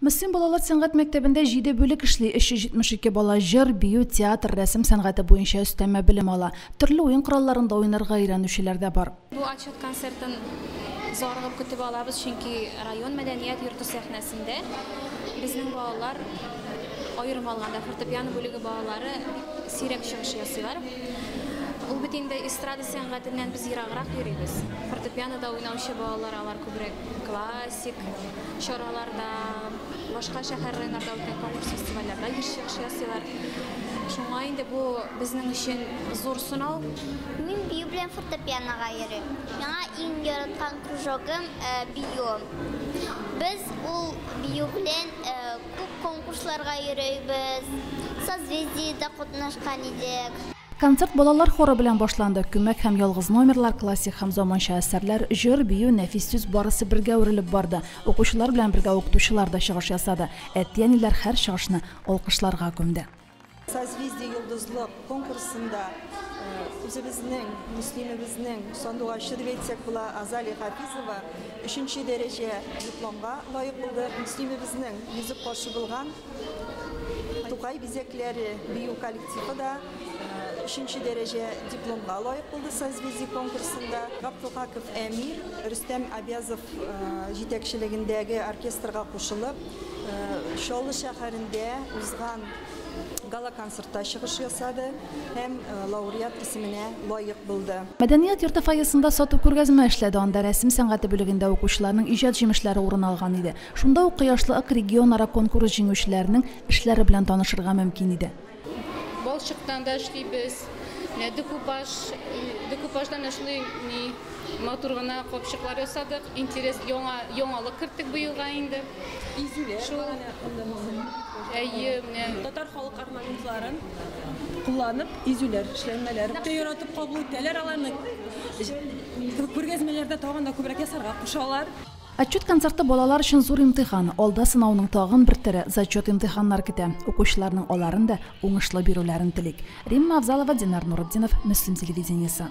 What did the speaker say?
Мөслим балалар сәнгать мәктәбендә җиде бүлек эшли. 372 бала җыр, бию, театр, рәсем сәнгате буенча өстәмә белем ала. Төрле уен коралларында уйнарга өйрәнүчеләр дә бар. Бу отчет концертын зарыгып көтеп алабыз, чөнки район мәдәният йорты сәхнәсендә безнең балалар, аерым алганда фортепиано бүлеге балалары, бик сирәк чыгыш ясыйлар. Ул бит инде эстрада сәнгатеннән без ераграк йөрибез. Фортепианода уйнаучы балалар алар күбрәк классик чараларда, башка шәһәр районнарда үткән конкурс фестивальләрдә еш чыгыш ясыйлар. Шуңа инде бу безнең өчен зур сынау. Мин бию белән фортепианога йөрим. Миңа иң яраткан кружогым бию. Без ул бию белән күп конкурсларга йөрибез. Созвездиедә катнашкан идек. Концерт балалар хоры белән башланды. Күмәк һәм ялгыз номерлар, классик һәм заманча әсәрләр, җыр, бию, нәфис сүз барысы бергә үрелеп барды. Укучылар белән бергә укытучылар да чыгыш ясады. Әти-әниләр һәр чыгышны алкышларга күмде. Созвездие йолдызлык конкурсында үзебезнең Мөслимебезнең сандугачы дип әйтсәк була, Азалия Хафизова өченче дәрәҗә дипломга лаек булды. Мөслимебезнең йөзек кашы булган Тукай бизәкләре бию коллективы да өченче дәрәҗә дипломга лаек булды Созвездие конкурсында. Габдулхаков Әмир Рөстәм Абязов җитәкчелегендәге оркестрга кушылып, Чаллы шәһәрендә узган гала-концертта чыгыш ясады һәм лауреат исеменә лаек булды. Мәдәният йорты фойесында сату-күргәзмә эшләде. Анда рәсем сәнгате бүлегендә укучыларның иҗат җимешләре урын алган иде. Шунда ук Кояшлы Ык регионара конкурс җиңүчеләренең эшләре белән танышырга мөмкин иде. Балчыктан да эшлибез. Менә декупаж, декупаждан менә шундый ни матур гына капчыклар ясадык. Интерес яңа яңалык керттек быелга инде. Изүләр Шул бар әнә анда мәсәлән. Әйе, менә татар халык орнаментларын кулланып изүләр, эшләнмәләр. Бик тә яратып кабул итәләр аларны. Күргәзмәләрдә тагын да күбрәк ясарга кушалар. Отчет концерты балалар өчен зур имтихан. Алда сынауның тагын бер төре зачет имтиханнар көтә. Укучыларның аларын да уңышлы бирүләрен телик. Римма Авзалова, Динар Нуретдинов, Мөслим телевидениесе.